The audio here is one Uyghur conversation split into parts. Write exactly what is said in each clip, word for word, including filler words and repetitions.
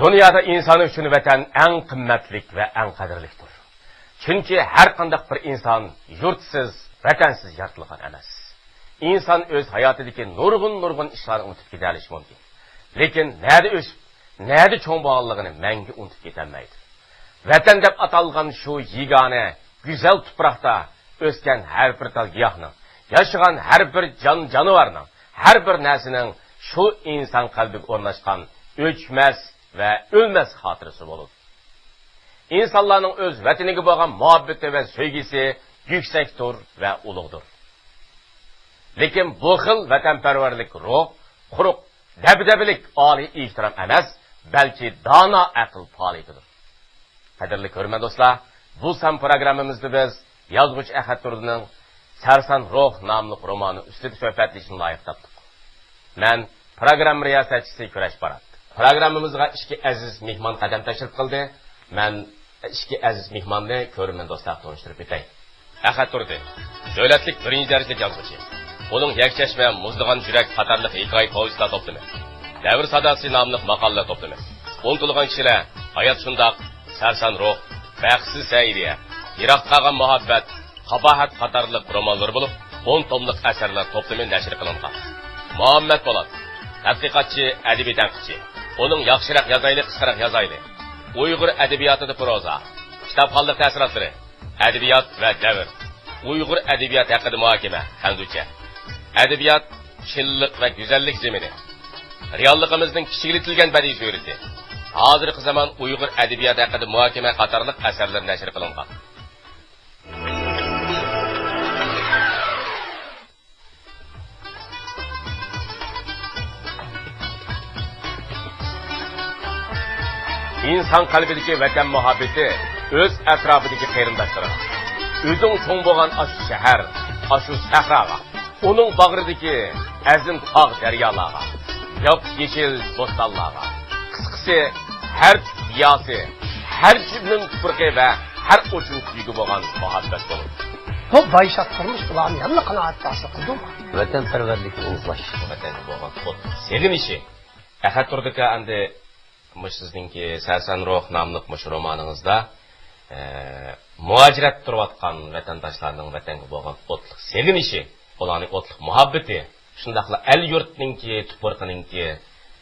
دۇنيادا ئىنسان ئۈچۈن ۋەتەن ئەڭ قىممەتلىك ۋە ئەڭ قەدىرلىكتۇر. چۈنكى ھەر قانداق بىر ئىنسان يۇرتسىز، ۋەتەنسىز يارىتىلغان ئەمەس. ئىنسان ئۆز ھاياتىدىكى نۇرغۇن-نۇرغۇن ئىشلارنى ئۇنتۇپ كېتەلىشى مۇمكىن. لېكىن نەدە ئۆسۈپ، نەدە چوڭ بولغانلىقىنى مەڭگۈ ئۇنتۇپ كېتەلمەيدۇ. ۋەتەن دەپ ئاتالغان شۇ يېگانە گۈزەل تۇپراقتا ئۆسكەن ھەر بىر تال گىياھنىڭ، ياشىغان ھەر بىر جان-جانىۋارنىڭ، ھەر بىر نەرسىنىڭ شۇ ئىنسان قەلبىگە ئورناشقان ئۆچمەس ۋە ئۆلمەس خاتىرىسى بولىدۇ. ئىنسانلارنىڭ ئۆز ۋەتىنىگە بولغان مۇھەببىتى ۋە سۆيگۈسى يۈكسەكتۇر ۋە ئۇلۇغدۇر. لېكىن بۇ خىل ۋەتەنپەرۋەرلىك روھ قۇرۇق دەبدەبىلىك ئالىي ئېھتىرام ئەمەس، بەلكى دانا ئەقىل پائالىيىتىدۇر. قەدىرلىك كۆرۈرمەن دوستلار، بۇ سان پروگراممىمىزدا بىز يازغۇچى ئەخەت تۇردىنىڭ سەرسان روھ ناملىق رومانى ئۈستىدە سۆھبەتلىشىشنى لايىق تاپتۇق. مەن پروگرامما رىياسەتچىسى كۈرەش بارات. پروگراممىمىزغا ئىككى ئەزىز مېھمان قەدەم تەشرىپ قىلدى. مەن ئىككى ئەزىز مېھماننى كۆرۈرمەن دوستلارغا تونۇشتۇرۇپ ئۆتەي. ئەخەت تۇردى، دۆلەتلىك بىرىنچى دەرىجىلىك يازغۇچى. ئۇنىڭ يەكچەشمە، مۇزلىغان يۈرەك قاتارلىق ھېكايە پوۋېستلار توپلىمى، دەۋر ساداسى ناملىق ماقالىلەر توپلىمى، ئۇنتۇلغان كىشىلەر، ھايات شۇنداق، سەرسان روھ، بەختسىز سەئىدىيە، يىراقتا قالغان مۇھەببەت، قاباھەت قاتارلىق رومانلىرى بولۇپ، ئون توملۇق ئەسەرلەر توپلىمى نەشر قىلىنغان. مۇھەممەت پولات، تەتقىقاتچى، ئەدەبىي تەنقىدچى. ئۇنىڭ ياخشىراق يازايلى، قىسقىراق يازايلى. ئۇيغۇر ئەدەبىياتىدا پروزا، كىتابخانلىق تەسىراتلىرى، ئەدەبىيات ۋە دەۋر، ئۇيغۇر ئەدەبىياتى ھەققىدە مۇھاكىمە، خەنزۇچە. ئەدەبىيات، چىنلىق ۋە گۈزەللىك زېمىنى، رېئاللىقىمىزنىڭ كىچىكلىتىلگەن بەدىئىي سۈرىتى، ھازىرقى زامان ئۇيغۇر ئەدەبىياتى ھەققىدە مۇھاكىمە قاتارلىق ئەسەرلىرى نەشر قىلىنغان. ئىنسان قەلبىدىكى ۋەتەن مۇھەببىتى ئۆز ئەتراپىدىكى قېرىنداشلىرىغا، ئۆزۈڭ چوڭ بولغان ئاشۇ شەھەر، ئاشۇ سەھراغا، ئۇنىڭ باغرىدىكى ئەزىم تاغ دەريالارغا، ياپيېشىل بوستانلارغا، قىسقىسى، ھەر تۈپ گىياسى، ھەر چىبىنىڭ تۇپرىقى ۋە ھەر ئوچۇن سۈيىگە بولغان مۇھەببەت بولىدۇ. بۇ بايشات تۇرمۇش ئۇلارنى يەنىلا قانائەت ھاسىل قىلدىمۇ؟ ۋەتەنپەرۋەرلىكنى ئۇلۇغلاش. ۋەتەنگە بولغان ئوت سېغىنىشى. ئەخەت تۇردىكا ئەمدى مۇشۇ سىزنىڭكى سەرسان روھ ناملىق مۇشۇ رومانىڭىزدا، ئە، مۇھاجىرەتتە تۇرۇۋاتقان ۋەتەنداشلارنىڭ ۋەتەنگە بولغان ئوتلۇق سېغىنىشى، ئۇلارنىڭ ئوتلۇق مۇھەببىتى، شۇنداقلا ئەل يۇرتنىڭكى، تۇپرىقىنىڭكى،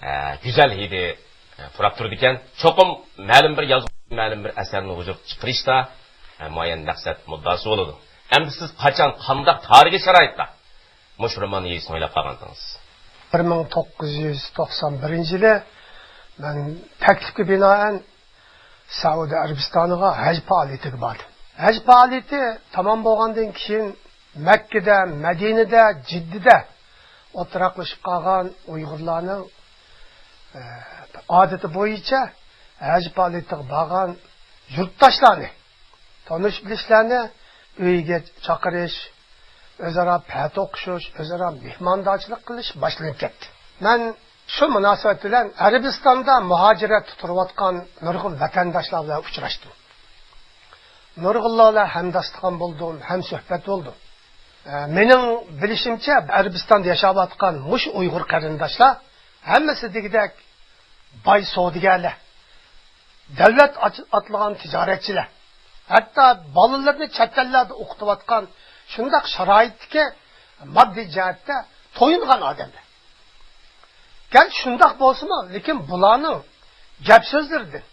ئە، گۈزەل ھىدى، ئە، پۇراپ تۇرىدىكەن. چوقۇم مەلۇم بىر يازغۇچى مەلۇم بىر ئەسەرنى ۋۇجۇدقا چىقىرىشتا، ئە، مۇئەييەن مەقسەت مۇددىئاسى بولىدۇ. ئەمدى سىز قاچان، قانداق تارىخىي شارائىتتا مۇشۇ روماننى يېزىشنى ئويلاپ قالغانتىڭىز؟ بىر مىڭ توققۇز يۈز توقسان بىرىنچى يىلى مەن تەكلىپكە بىنائەن سەئۇدى ئەرەبىستانىغا ھەج پائالىيىتىگە باردىم. ھەج پائالىيىتى تامام بولغاندىن كېيىن مەككىدە، مەدىنىدە، جىددىدە ئولتۇراقلىشىپ قالغان ئۇيغۇرلارنىڭ، ئە، ئادىتى بويىچە ھەج پائالىيىتىگە بارغان يۇرتداشلارنى، تونۇش بىلىشلەرنى ئۆيىگە چاقىرىش، ئۆزئارا پەتە ئوقۇشۇش، ئۆزئارا مېھماندارچىلىق قىلىش باشلىنىپ كەتتى. مەن شۇ مۇناسىۋەت بىلەن ئەرەبىستاندا مۇھاجىرەتتە تۇرۇۋاتقان نۇرغۇن ۋەتەنداشلار بىلەن ئۇچراشتىم. نۇرغۇنلار بىلەن ھەمداستىخان بولدۇم، ھەمسۆھبەت بولدۇم. ئە، مېنىڭ بىلىشىمچە، ئەرەبىستاندا ياشاۋاتقان مۇشۇ ئۇيغۇر قېرىنداشلار ھەممىسى دېگۈدەك باي سودىگەرلەر، دەۋلەت ئاچ-، ئاتلىغان تىجارەتچىلەر، ھەتتا بالىلىرىنى چەت ئەللەردە ئوقۇتۇۋاتقان شۇنداق شارائىتتىكى ماددىي جەھەتتە تويۇنغان ئادەملەر. گەرچە شۇنداق بولسىمۇ، لېكىن بۇلارنىڭ گەپ سۆزلىرىدىن،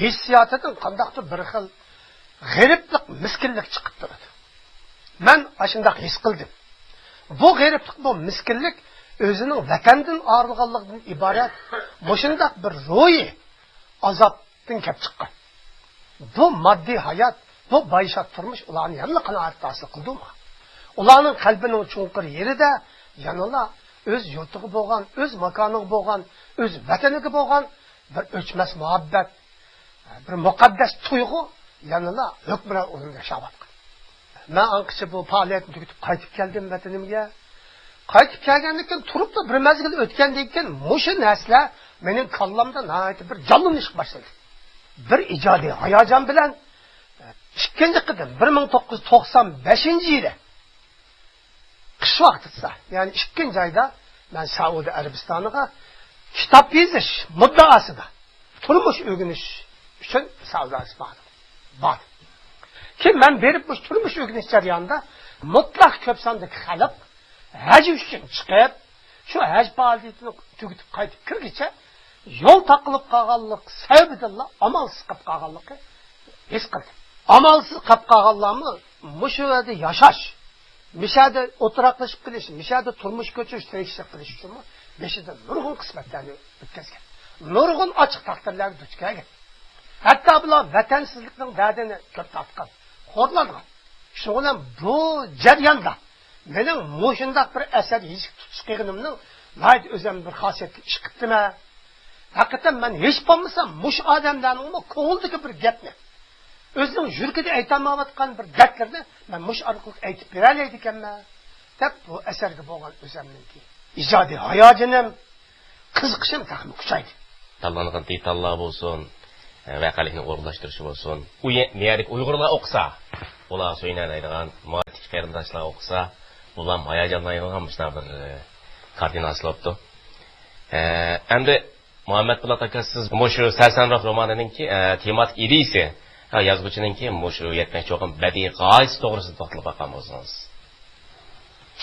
ھېسسىياتىدىن قانداقتۇر بىر خىل غېرىبلىق، مىسكىنلىك چىقىپ تۇرىدۇ. مەن ئاشۇنداق ھېس قىلدىم. بۇ غېرىبلىق، بۇ مىسكىنلىك ئۆزىنىڭ ۋەتەندىن ئايرىلغانلىقىدىن ئىبارەت مۇشۇنداق بىر روھىي ئازابتىن كەپ چىققان. بۇ ماددىي ھايات، بۇ بايشات تۇرمۇش ئۇلارنى يەنىلا قانائەت ھاسىل قىلدۇرمىغان. ئۇلارنىڭ قەلبىنىڭ چوڭقۇر يېرىدە يەنىلا ئۆز يۇرتىغا بولغان، ئۆز ماكانىغا بولغان، ئۆز ۋەتىنىگە بولغان بىر ئۆچمەس مۇھەببەت، بىر مۇقەددەس تۇيغۇ يەنىلا ھۆكۈمران ئورۇندا ياشاۋاتقان. مەن ئاڭقىچە بۇ پائالىيەتنى تۈگىتىپ قايتىپ كەلدىم ۋەتىنىمگە. قايتىپ كەلگەندىن كېيىن، تۇرۇپلا بىر مەزگىل ئۆتكەندىن كېيىن، مۇشۇ نەرسىلەر مېنىڭ كاللامدا ناھايىتى بىر جانلىنىشقا باشلىدى. بىر ئىجادىي ھاياجان بىلەن، ئىككىنچى قېتىم بىر مىڭ توققۇز يۈز توقسان بەشىنچى يىلى قىش ۋاقتىدا، يەنى ئىككىنچى ئايدا مەن سەئۇدى ئەرەبىستانىغا كىتاب يېزىش مۇددىئاسىدا تۇرمۇش ئۆگىنىش ئۈچۈن سەۋداسى بار. بار. كېيىن مەن بېرىپ مۇشۇ تۇرمۇش ئۆگىنىش جەريانىدا مۇتلەق كۆپ ساندىكى خەلق ھەج ئۈچۈن چىقىپ، شۇ ھەج پائالىيىتىنى تۈگىتىپ قايتىپ كىرگىچە يول تاقىلىپ قالغانلىق سەۋەبىدىنلا ئامالسىز قېلىپ قالغانلىقى ھېس قىلدىم. ئامالسىز قېلىپ قالغانلارمۇ مۇشۇ يەردە ياشاش، مۇشۇ يەردە ئولتۇراقلىشىپ قېلىش، مۇشۇ يەردە تۇرمۇش كۆچۈرۈش، تىرىكچىلىك قىلىش ئۈچۈنمۇ بېشىدىن نۇرغۇن قىسمەتلەرنى ئۆتكۈزگەن. نۇرغۇن ئاچچىق تەقدىرلەرگە دۇچ كەلگەن. ھەتتا بۇلار ۋەتەنسىزلىكنىڭ دەردىنى كۆپ تارتقان، خورلانغان. شۇنىڭ بىلەن بۇ جەرياندا مېنىڭ مۇشۇنداق بىر ئەسەر يېزىپ تۇتۇش قىلغىنىمنىڭ ناھايىتى ئۆزۈم بىر خاسىيەتلىك ئىش قىپتىمەن. ھەقىقەتەن مەن ھېچ بولمىسا مۇشۇ ئادەملەرنىڭمۇ كۆڭلىدىكى بىر گەپنى، ئۆزىنىڭ يۈرىكىدە ئېيتالمايۋاتقان بىر دەردلىرىنى مەن مۇشۇ ئارقىلىق ئېيتىپ بېرەلەيدىكەنمەن، دەپ بۇ ئەسەرگە بولغان ئۆزۈمنىڭكى ئىجادىي ھاياجىنىم، قىزىقىشىم تېخىمۇ كۈچەيدى. تاللانغان دېتاللار بولسۇن، ۋەقەلىكنى ئورۇنلاشتۇرۇشى بولسۇن، ئۇ يە-، نېرىدىكى ئۇيغۇرلار ئوقۇسا، ئۇلار سۆيۈنەلەيدىغان، مۇھەببەتتىكى قېرىنداشلار ئوقۇسا، ئۇلار ھاياجانلىنىدىغان مۇشۇنداق بىر، ئە، كارتىنا ھاسىل بوپتۇ. ئە، ئەمدى مۇھەممەت پولات ئاكا، سىز مۇشۇ سەرسانراق رومانىنىڭكى، ئە، تېماتىك ئىدىيىسى، ھە، يازغۇچىنىڭكى مۇشۇ يەتمەكچى بولغان بەدىئىي غايىسى توغرىسىدا توختىلىپ باققان بولسىڭىز.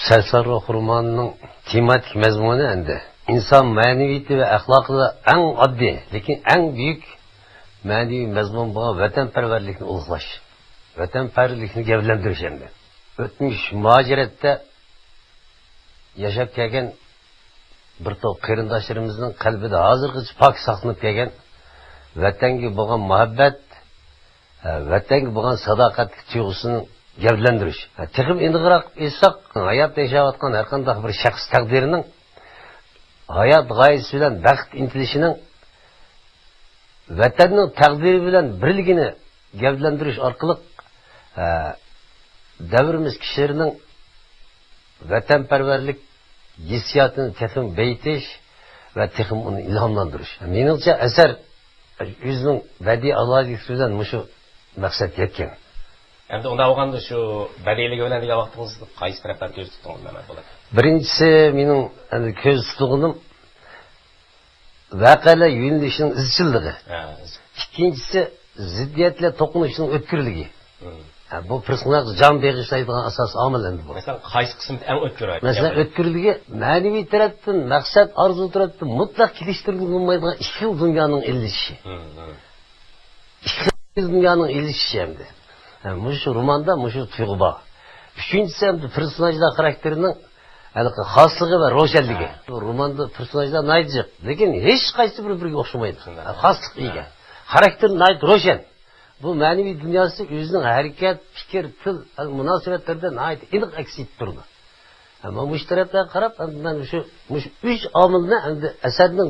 سەرسانراق رومانىنىڭ تېماتىك مەزمۇنى ئەمدى ئىنسان مەنىۋىيىتى ۋە ئەخلاقىدا ئەڭ ئاددىي، لېكىن ئەڭ بۈيۈك مەنىۋى مەزمۇن بولغان ۋەتەنپەرۋەرلىكنى ئۇلۇغلاش، ۋەتەنپەرۋەرلىكنى گەۋدىلەندۈرۈش ئەمدى. ئۆتمۈش مۇھاجىرەتتە ياشاپ كەلگەن بىر توپ قېرىنداشلىرىمىزنىڭ قەلبىدە ھازىرغىچە پاك ساقلىنىپ كەلگەن ۋەتەنگە بولغان مۇھەببەت، ۋەتەنگە بولغان ساداقەتلىك تۇيغۇسىنى گەۋدىلەندۈرۈش. تېخىمۇ ئېنىقراق ئېيتساق، ھاياتتا ياشاۋاتقان ھەرقانداق بىر شەخس تەقدىرىنىڭ ھايات غايىسى بىلەن بەخت ئىنتىلىشىنىڭ ۋەتەننىڭ تەقدىرى بىلەن بىرلىكىنى گەۋدىلەندۈرۈش ئارقىلىق، ئە، دەۋرىمىز كىشىلىرىنىڭ ۋەتەنپەرۋەرلىك ھېسسىياتىنى تېخىمۇ بېيىتىش ۋە تېخىمۇ ئۇنى ئىلھاملاندۇرۇش. مېنىڭچە، ئەسەر ئۆزىنىڭ بەدىئىي ئالاھىدىلىكى بىلەن مۇشۇ مەقسەتكە يەتكەن. ئەمدى ئۇنداق بولغاندا، شۇ بەدىئىيلىكى بىلەن دېگەن ۋاقتىڭىزدا قايسى تەرەپلەرنى كۆزدە تۇتتىڭىز، مەمەت پولات؟ بىرىنچىسى، مېنىڭ ئەمدى كۆزدە تۇتقىنىم ۋەقەلەر يۆنىلىشىنىڭ ئىزچىللىقى. ھە. ئىككىنچىسى، زىددىيەتلەر توقۇنۇشىنىڭ ئۆتكۈرلۈكى. مم. ھە، بۇ پېرسوناژغا جان بېغىشلايدىغان ئاساسىي ئامىل ئەمدى بۇ. مەسىلەن، قايسى قىسمى ئەڭ ئۆتكۈر؟ مەسىلەن، ئۆتكۈرلۈكى مەنىۋى تەرەپتىن، مەقسەت، ئارزۇ تەرەپتىن مۇتلەق كېلىشتۈرگىلى بولمايدىغان ئىككى خىل دۇنيانىڭ ئېلىشىشى. مم، مم. ئىككى خىل دۇنيانىڭ ئېلىشىشى ئەمدى. ھە، مۇشۇ روماندا مۇشۇ تۇيغۇ بار. ئۈچىنچىسى ئەمدى پېرسوناژلار خاراكتېرىنىڭ ھېلىقى خاسلىقى ۋە روشەنلىكى. ھە. روماندا پېرسوناژلار ناھايىتى جىق، لېكىن ھېچقايسىسى بىر-بىرىگە ئوخشىمايدۇ. شۇنداق. ھە، خاسلىققا ئىگە. ھە. خاراكتېرى ناھايىتى روشەن. بۇ مەنىۋى دۇنياسى ئۆزىنىڭ ھەرىكەت، پىكىر، تىل، مۇناسىۋەتلىرىدە ناھايىتى ئېنىق ئەكس ئېتىپ تۇرىدۇ. ھە، مانا مۇشۇ تەرەپلەرگە قاراپ، ئەمدى مەن مۇشۇ، مۇشۇ ئۈچ ئامىلنى ئەمدى ئەسەرنىڭ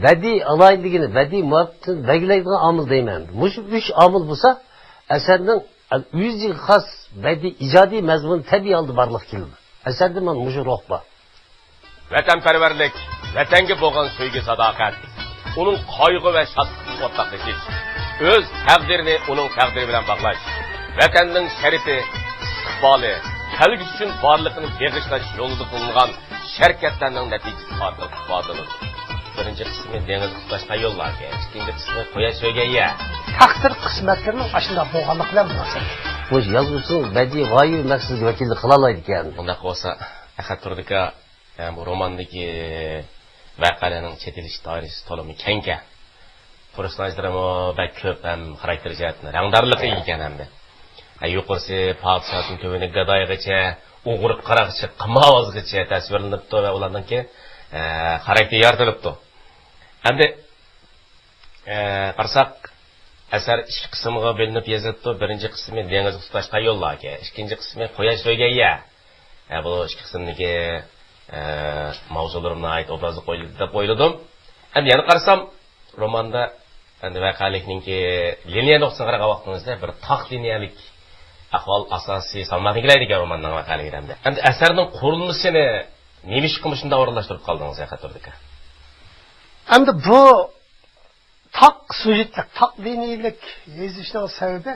بەدىئىي ئالاھىدىلىكىنى، بەدىئىي مۇۋەپپەقىيىتىنى بەلگىلەيدىغان ئامىل دەيمەن. مۇشۇ ئۈچ ئامىل بولسا، ئەسەرنىڭ ئۆزىگە خاس بەدىئىي ئىجادىي مەزمۇنى تەبىئىي ھالدا بارلىققا كېلىدۇ. ئەسەردە مانا مۇشۇ روھ بار. ۋەتەنپەرۋەرلىك، ۋەتەنگە بولغان سۆيگۈ، ساداقەت، ئۇنىڭ قايغۇ ۋە شادلىقىغا ئورتاقلىشىش، ئۆز تەقدىرىنى ئۇنىڭ تەقدىرى بىلەن باغلاش، ۋەتەننىڭ شەرىپى، ئىستىقبالى، كەلگۈسى ئۈچۈن بارلىقىنى بېغىشلاش يولىدا قىلىنغان شەرىكەتلەرنىڭ نەتىجىسى ئارقىلىق ئىپادىلىنىدۇ. بىرىنچى قىسمى دېڭىزغا تۇتاشقان يوللار، ئىككىنچى قىسمى قۇياش سۆيگەن يەر. تەقدىر قىسمەتلىرىنىڭ ئاشۇنداق بولغانلىقى بىلەن مۇناسىۋەتلىك. مۇشۇ يازغۇچىنىڭ بەدىئىي غايىۋى مەقسىتىگە ۋەكىللىك قىلالايدىكەن. ئۇنداق بولسا، ئەخەت تۇردى ئاكا، يەنى بۇ روماندىكى ۋەقەلەرنىڭ چېتىلىش دائىرىسى تولىمۇ كەڭكەن. پېرسوناژلىرىمۇ بەك كۆپ ھەم خاراكتېر جەھەتتىن رەڭدارلىققا ئىگە ئىكەن ھەمدە. ھە، يۇقىرىسى پادىشاھتىن تۆۋىنى گادايغىچە، ئوغرى قاراقچى قىمارۋازغىچە تەسۋىرلىنىپتۇ ۋە ئۇلارنىڭكى، ئە، خاراكتېرى يارىتىلىپتۇ. ئەمدى، ئە، قارىساق، ئەسەر ئىككى قىسىمغا بۆلۈنۈپ يېزىلىپتۇ. بىرىنچى قىسمى دېڭىزغا تۇتاشقان يوللار ئىكەن. ئىككىنچى قىسمى قۇياش سۆيگەن يەر. ئە، بۇ ئىككى قىسىمدىكى، ئە، ماۋزۇلىرىم ناھايىتى ئوبرازلىق ئويلا-، دەپ ئويلىدىم. ئەمدى يەنە قارىسام، روماندا ئەمدى ۋەقەلىكنىڭكى لىنىيە نۇقتىسىغا قارىغان ۋاقتىڭىزدا بىر تاق لىنىيەلىك ئەھۋال ئاساسىي سالماقنى ئىگىلەيدىكەن روماننىڭ ۋەقەلىكىدە ئەمدى. ئەمدى ئەسەرنىڭ قۇرۇلمىسىنى نېمىشقا مۇشۇنداق ئورۇنلاشتۇرۇپ قالدىڭىز، ئەخەت تۇردى ئاكا؟ ئەمدى بۇ تاق سۈجەتلىك، تاق لىنىيەلىك يېزىشنىڭ سەۋەبى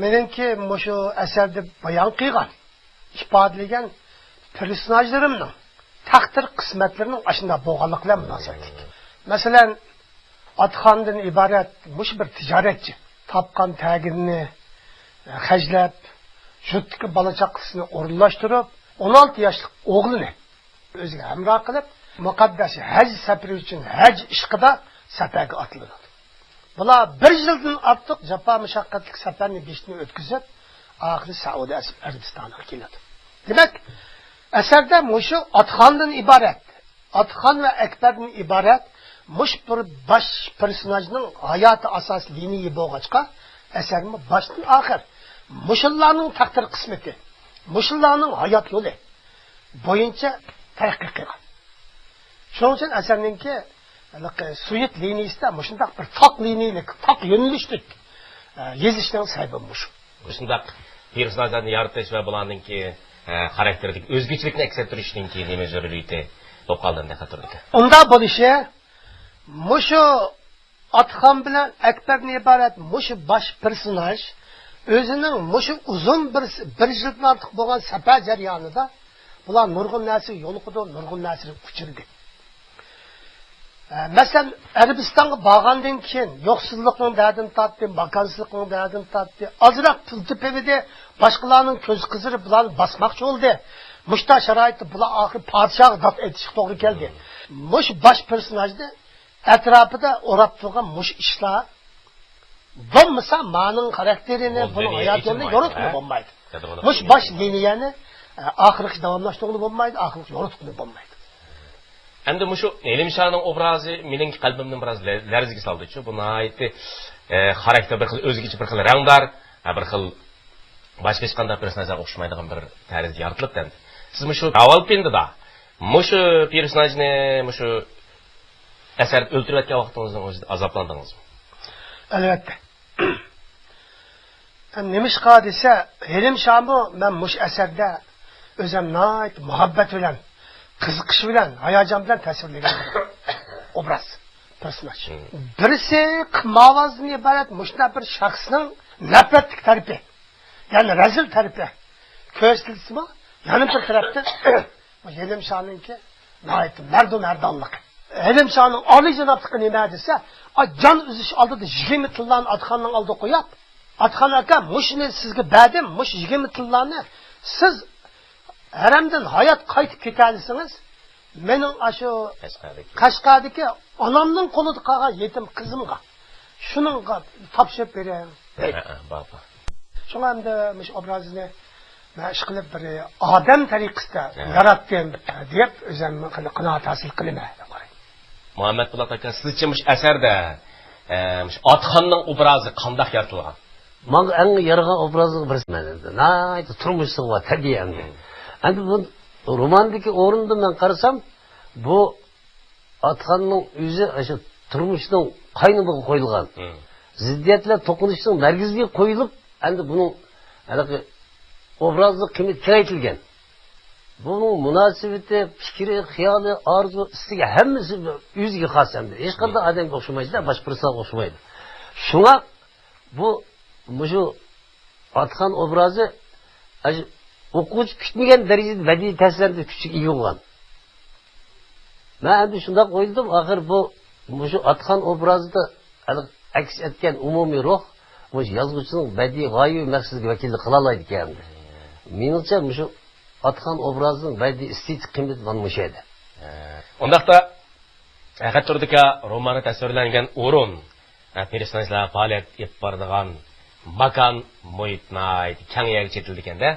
مېنىڭكى مۇشۇ ئەسەردە بايان قىلغان، ئىپادىلىگەن پېرسوناژلىرىمنىڭ تەقدىر قىسمەتلىرىنىڭ ئاشۇنداق بولغانلىقى بىلەن مۇناسىۋەتلىك. مەسىلەن، ئاتخاندىن ئىبارەت مۇشۇ بىر تىجارەتچى. تاپقان تەگىنىنى خەجلەپ، يۇرتتىكى بالا-چاقىسىنى ئورۇنلاشتۇرۇپ، ئون ئالتە ياشلىق ئوغلىنى ئۆزىگە ھەمراھ قىلىپ، مۇقەددەس ھەج سەپىرى ئۈچۈن ھەج ئىشقىدا سەپەرگە ئاتلىنىدۇ. بۇلار بىر يىلدىن ئارتۇق جاپا-مۇشەققەتلىك سەپەرنى بېشىدىن ئۆتكۈزۈپ، ئاخىرى سەئۇدى ئەرەبىستانىغا كېلىدۇ. دېمەك، ئەسەردە مۇشۇ ئاتخاندىن ئىبارەت، ئاتخان ۋە ئەكبەردىن ئىبارەت مۇشۇ بىر باش پېرسوناژنىڭ ھاياتى ئاساسىي لىنىيە بولغاچقا، ئەسەرمۇ باشتىن ئاخىر مۇشۇلارنىڭ تەقدىر قىسمىتى، مۇشۇلارنىڭ ھايات يولى بويىچە تەرەققىي قىلغان. شۇنىڭ ئۈچۈن ئەسەرنىڭكى ھېلىقى سيۇژېت لىنىيىسىدە مۇشۇنداق بىر تاق لىنىيىلىك، تاق يۆنىلىشلىك، ئە، يېزىشنىڭ سەۋەبى مۇشۇ. مۇشۇنداق پېرسوناژلارنى يارىتىش ۋە بۇلارنىڭكى، ئە، خاراكتېرىدىكى ئۆزگىچىلىكنى ئەكس ئەتتۈرۈشنىڭكى نېمە زۆرۈرىيىتى بولۇپ قالدى ئەمدى خەتتۇردىكى؟ ئۇنداق بولۇشى، مۇشۇ ئاتخان بىلەن ئەكبەردىن ئىبارەت مۇشۇ باش پېرسوناژ ئۆزىنىڭ مۇشۇ ئۇزۇن بىر، بىر يىلدىن ئارتۇق بولغان سەپەر جەريانىدا بۇلار نۇرغۇن نەرسىگە يولۇقىدۇ، نۇرغۇن نەرسىگە ئۇچرىدى. ئە، مەسىلەن، ئەرەبىستانغا بارغاندىن كېيىن يوقسۇزلۇقنىڭ دەردىنى تارتتى، ماكانسىزلىقنىڭ دەردىنى تارتتى. ئازراق پۇل تېپىۋىدى، باشقىلارنىڭ كۆز قىزىرىپ بۇلارنى باسماقچى بولدى. مۇشۇنداق شارائىتتا بۇلار ئاخىرى پادىشاھقا داد ئېيتىشقا توغرا كەلدى. مۇشۇ باش پېرسوناژنى ئەتراپىدا ئوراپ تۇرغان مۇشۇ ئىشلار بولمىسا، مانىڭ خاراكتېرىنى، بۇنىڭ ھاياتىيىتىنى يورۇتقىلى بولمايدۇ. مۇشۇ باش لىنىيەنى، ئە، ئاخىرغىچە داۋاملاشتۇرغىلى بولمايدۇ، ئاخىرغىچە يورۇتقىلى بولمايدۇ. ئەمدى مۇشۇ ھېلىم شاھنىڭ ئوبرازى مېنىڭ قەلبىمنى بىراز لە-، لەرزىگە سالدىچۇ. بۇ ناھايىتى، ئە، خاراكتېر بىر خىل ئۆزگىچە، بىر خىل رەڭدار، ھە، بىر خىل باشقا ھېچقانداق پېرسوناژلارغا ئوخشىمايدىغان بىر تەرزدە يارىتىلىپتۇ ئەمدى. سىز مۇشۇ راۋالپىندىدا مۇشۇ پېرسوناژنى مۇشۇ ئەسەردە ئۆلتۈرۈۋەتكەن ۋاقتىڭىزنىڭ ئۆزىدە ئازابلاندىڭىزمۇ؟ ئەلۋەتتە. نېمىشقا دېسە، ھېلىم شاھمۇ مەن مۇشۇ ئەسەردە ئۆزۈم ناھايىتى مۇھەببەت بىلەن، قىزىقىش بىلەن، ھاياجان بىلەن تەسۋىرلىگەن ئوبراز، پېرسوناژ. مم. بىرسى قىمارۋازدىن ئىبارەت مۇشۇنداق بىر شەخسنىڭ نەپرەتلىك تەرىپى، يەنى رەزىل تەرىپى كۆرسىتىلسىمۇ، يەنە بىر تەرەپتىن بۇ ھېلىم شاھنىڭكى ناھايىتى مەردۇ مەردانلىقى. ھېلىم شاھنىڭ ئالىيجانابلىقى نېمە دېسە، ئا، جان ئۈزۈش ئالدىدا يىگىرمە تىللانى ئاتخاننىڭ ئالدىغا قويۇپ، ئاتخان ئاكا، مۇشۇنى سىزگە بەردىم، مۇشۇ يىگىرمە تىللانى سىز ھەرەمدىن ھايات قايتىپ كېتەلىسىڭىز، مېنىڭ ئاشۇ قەشقەردىكى، قەشقەردىكى ئانامنىڭ قولىدا قالغان يېتىم قىزىمغا، شۇنىڭغا تاپشۇرۇپ بېرىڭ، دەيدۇ. ھە، ھە، بار، بار. شۇڭا ئەمدى مۇشۇ ئوبرازنى مەن ئىشقىلىپ بىر ئادەم تەرىقىسىدە، ھە، ياراتتىم، دەپ ئۆزۈم قانا-، قانائەت ھاسىل قىلىمەن، دەپ قارايمەن. مۇھەممەت پولات ئاكا، سىزچە مۇشۇ ئەسەردە، ئە، مۇشۇ ئاتخاننىڭ ئوبرازى قانداق يارىتىلغان؟ ماڭا ئەڭ يارىغان ئوبرازنىڭ بىرسى مەن ئەمدى. ناھايىتى تۇرمۇشلۇق ۋە تەبىئىي ئەمدى. مم. ئەمدى بۇ روماندىكى ئورۇندا مەن قارىسام، بۇ ئاتخاننىڭ ئۆزى ئاشۇ تۇرمۇشنىڭ قاينىمىغا قويۇلغان. مم. زىددىيەتلەر توقۇنۇشنىڭ مەركىزىگە قويۇلۇپ، ئەمدى بۇنىڭ ھېلىقى ئوبرازلىق قىممىتى كېڭەيتىلگەن. بۇنىڭ مۇناسىۋىتى، پىكرى، خىيالى، ئارزۇ، ئىستىكى ھەممىسى ئۆزىگە خاس ئەمدى. ھېچقانداق ئادەمگە ئوخشىمايدۇ، باشقا بىرسىگە ئوخشىمايدۇ. شۇڭا بۇ، مۇشۇ ئاتخان ئوبرازى ئاشۇ ئوقۇغۇچى كۈتمىگەن دەرىجىدە بەدىئىي تەسىرلەندۈرۈش كۈچىگە ئىگە بولغان. مەن ئەمدى شۇنداق ئويلىدىم، ئاخىر بۇ، مۇشۇ ئاتخان ئوبرازىدا ئەكس ئەتكەن ئومۇمىي روھ مۇشۇ يازغۇچىنىڭ بەدىئىي غايىۋى مەقسىتىگە ۋەكىللىك قىلالايدىكەن. مېنىڭچە، مۇشۇ ئاتخان ئوبرازىنىڭ بەدىئىي ئېستېتىك قىممىتى مانا مۇشۇ يەردە. ئۇنداقتا، خەتتۇردىكا رومانى تەسۋىرلەنگەن ئورۇن، پېرسوناژلار پائالىيەت ئېلىپ بارىدىغان ماكان، مۇھىت ناھايىتى كەڭ يەرگە چېتىلىدىكەن-دە.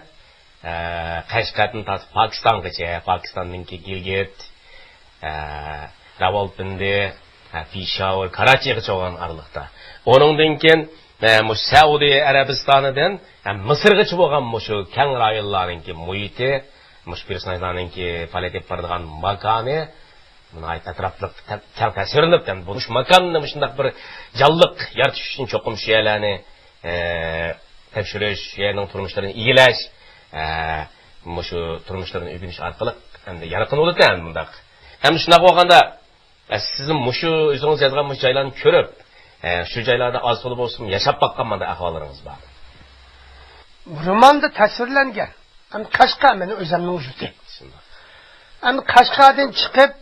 قەشقەردىن تارتىپ پاكىستانغىچە، پاكىستاندىن كېيىن گىلگىت، ئە، راۋالپىندى، ئە، پېشاۋۇر، كاراچىغىچە بولغان ئارىلىقتا. ئۇنىڭدىن كېيىن، ئە، مۇشۇ سەئۇدى ئەرەبىستانىدىن، ئە، مىسىرغىچە بولغان مۇشۇ كەڭ رايونلارنىڭكى مۇھىتى، مۇشۇ پېرسوناژلارنىڭكى پائالىيەت ئېلىپ بارىدىغان ماكانى ناھايىتى ئەتراپلىق تە-، كەڭ تەسۋىرلىنىپ، مۇشۇ ماكاننى مۇشۇنداق بىر جانلىق يارىتىش ئۈچۈن چوقۇم شۇ يەرلەرنى، ئە، تەكشۈرۈش، شۇ يەرنىڭ تۇرمۇشلىرىنى ئىگىلەش، ئە، مۇشۇ تۇرمۇشلىرىنى ئۆگىنىش ئارقىلىق ئەمدى يارقىن بولىدىكەن مۇنداق. ئەمدى شۇنداق بولغاندا، ئە، سىزمۇ مۇشۇ ئۆزىڭىز يازغان مۇشۇ جايلارنى كۆرۈپ، ئە، شۇ جايلاردا ئاز تولا بولسىمۇ ياشاپ باققان مانداق ئەھۋاللىرىڭىز بار؟ روماندا تەسۋىرلەنگەن. ئەمدى قەشقەر مېنىڭ ئۆزۈمنىڭ يۇرتى. ئەمدى قەشقەردىن چىقىپ،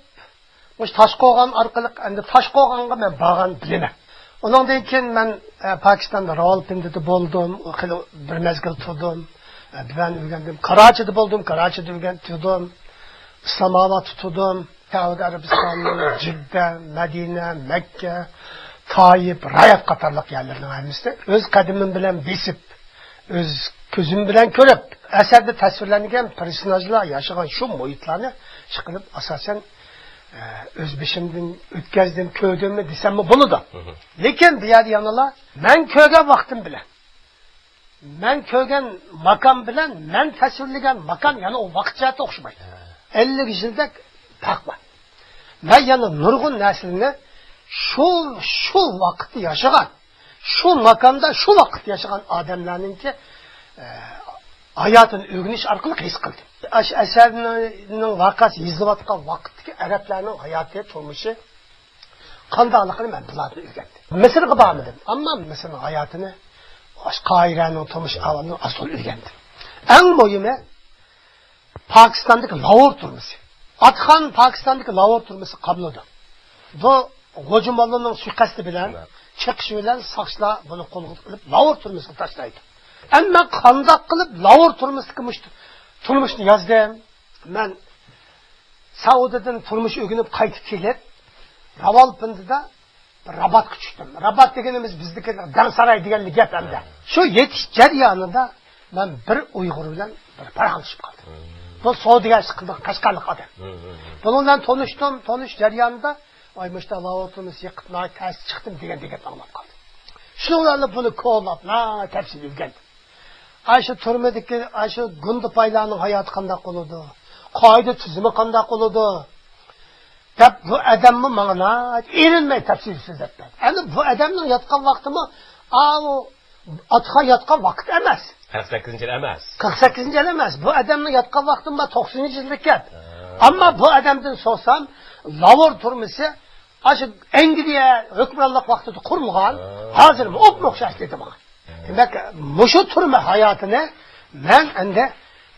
مۇشۇ تاشقوغان ئارقىلىق، ئەمدى تاشقوغانغا مەن بارغان بىلىمەن. ئۇنىڭدىن كېيىن مەن، ئە، پاكىستاندا راۋالپىندىدا بولدۇم، خېلى بىر مەزگىل تۇردۇم. ئە، بىلەن ئۆگەندىم. كاراچىدا بولدۇم، كاراچىدا ئۆگەن-، تۇردۇم. ئىسلامئابادتا تۇردۇم. سەئۇدى ئەرەبىستاننىڭ جىددە، مەدىنە، مەككە، تايىپ، راياف قاتارلىق يەرلەرنىڭ ھەممىسىنى ئۆز قەدىمىم بىلەن بېسىپ، ئۆز كۆزۈم بىلەن كۆرۈپ، ئەسەردە تەسۋىرلەنگەن پېرسوناژلار ياشىغان شۇ مۇھىتلارنى ئىشقىلىپ ئاساسەن، ئە، ئۆز بېشىمدىن ئۆتكەزدىم، كۆردۈممۇ دېسەممۇ بولىدۇ. مھم. لېكىن بۇ يەردە يەنىلا مەن كۆرگەن ۋاقتىم بىلەن، مەن كۆرگەن ماكان بىلەن مەن تەسۋىرلىگەن ماكان يەنە ئۇ ۋاقىت جەھەتتە ئوخشىمايدۇ. ھە. ئەللىك يىلدەك پەرق بار. مەن يەنە نۇرغۇن نەرسىلەرنى شۇ، شۇ ۋاقىتتا ياشىغان، شۇ ماكاندا، شۇ ۋاقىتتا ياشىغان ئادەملەرنىڭكى، ئە، ھاياتىنى ئۆگىنىش ئارقىلىق ھېس قىلدىم. ئاشۇ ئەسەرنىڭ ۋەقەسى يېزىلىۋاتقان ۋاقىتتىكى ئەرەبلەرنىڭ ھاياتى، تۇرمۇشى قانداقلىقىنى مەن بۇلاردىن ئۆگەندىم. مىسىرغا بارمىدىم، ئەمما مىسىرنىڭ ھاياتىنى، ئاشۇ قاھىرەنىڭ تۇرمۇش ئەھۋالىنى ئاز تولا ئۆگەندىم. ئەڭ مۇھىمى، پاكىستاندىكى لاھور تۈرمىسى. ئاتخان پاكىستاندىكى لاھور تۈرمىسى قامىلىدۇ. بۇ غوجىموللانىڭ سۇيىقەستى بىلەن، چېقىشى بىلەن ساقچىلار بۇنى قولغا ئېلىپ، لاھور تۈرمىسىگە تاشلايدۇ. ئەمما قانداق قىلىپ لاھور تۈرمىسىدىكى مۇشۇ تۇرمۇشنى يازدىم؟ مەن سەئۇدىدىن تۇرمۇش ئۆگىنىپ قايتىپ كېلىپ، راۋالپىندىدا بىر راباتقا چۈشتۈم. رابات دېگىنىمىز بىزدىكى دەڭساراي دېگەنلىك گەپ ئەمدى. شۇ يېتىش جەريانىدا مەن بىر ئۇيغۇر بىلەن بىر پاراڭلىشىپ قالدىم. بۇ سودىگەرچىلىك قىلىدىغان قەشقەرلىك ئادەم. بۇنىڭ بىلەن تونۇشتۇم. تونۇش جەريانىدا، «ئاي، مۇشۇنداق لاھور تۈرمىسى يېقىپ، ناھايىتى تەستە چىقتىم» دېگەن، دېگەن ئاڭلاپ قالدىم. شۇنىڭ بىلەن بۇنى كولاپ، ناھايىتى تەپسىلىي ئۆگەندىم. ئاشۇ تۈرمىدىكى، ئاشۇ گۇندىپايلارنىڭ ھاياتى قانداق بولىدۇ؟ قائىدە تۈزۈمى قانداق بولىدۇ؟ دەپ، بۇ ئادەممۇ ماڭا ناھايىتى ئېرىنمەي تەپسىلىي سۆزلەپ بەردى. ئەمدى بۇ ئادەمنىڭ ياتقان ۋاقتىمۇ، ئاۋۇ ئاتخان ياتقان ۋاقىت ئەمەس. قىرىق سەككىزىنچى يىل ئەمەس. قىرىق سەككىزىنچى يىل ئەمەس. بۇ ئادەمنىڭ ياتقان ۋاقتىمۇ توقسىنىنچى يىلدىكەن. ھە. ئەمما بۇ ئادەمدىن سورىسام، لاھور تۈرمىسى ئاشۇ ئەنگلىيە ھۆكۈمرانلىق ۋاقتىدا قۇرۇلغان، ھە، ھازىرمۇ ئوپمۇ ئوخشاش دېدى ماڭا. دېمەك، مۇشۇ تۈرمە ھاياتىنى مەن ئەمدى،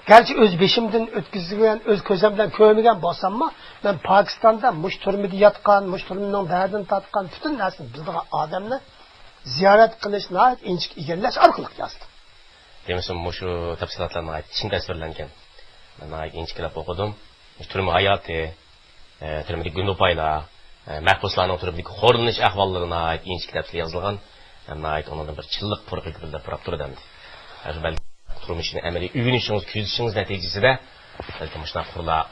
گەرچە ئۆز بېشىمدىن ئۆتكۈزگەن، ئۆز كۆزۈم بىلەن كۆرمىگەن بولساممۇ، مەن پاكىستاندا مۇشۇ تۈرمىدە ياتقان، مۇشۇ تۈرمىنىڭ دەردىنى تارتقان، پۈتۈن نەرسىنى بىلىدىغان ئادەمنى زىيارەت قىلىش، ناھايىتى ئىنچىكە ئىگىلەش ئارقىلىق يازدىم. دېمىسىمۇ، مۇشۇ تەپسىلاتلار ناھايىتى چىڭ تەسۋىرلەنگەن. مەن ناھايىتى ئىنچىكىلەپ ئوقۇدۇم. مۇشۇ تۈرمە ھاياتى، ئە، تۈرمىدىكى گۇندىپايلار، ئە، مەھبۇسلارنىڭ تۈرمىدىكى خورلىنىش ئەھۋاللىرى ناھايىتى ئىنچىكە تەپسىلىي يېزىلغان. ھەم ناھايىتى ئۇنىڭدىن بىر چىنلىق پۇرىقى گۈپۈلدەپ پۇراپ تۇرىدۇ ئەمدى. ھازىر بەلكى تۇرمۇشىنى ئەمەلىي ئۆگىنىشىڭىز، كۆزىتىشىڭىز نەتىجىسىدە بەلكىم مۇشۇنداق قۇرلار،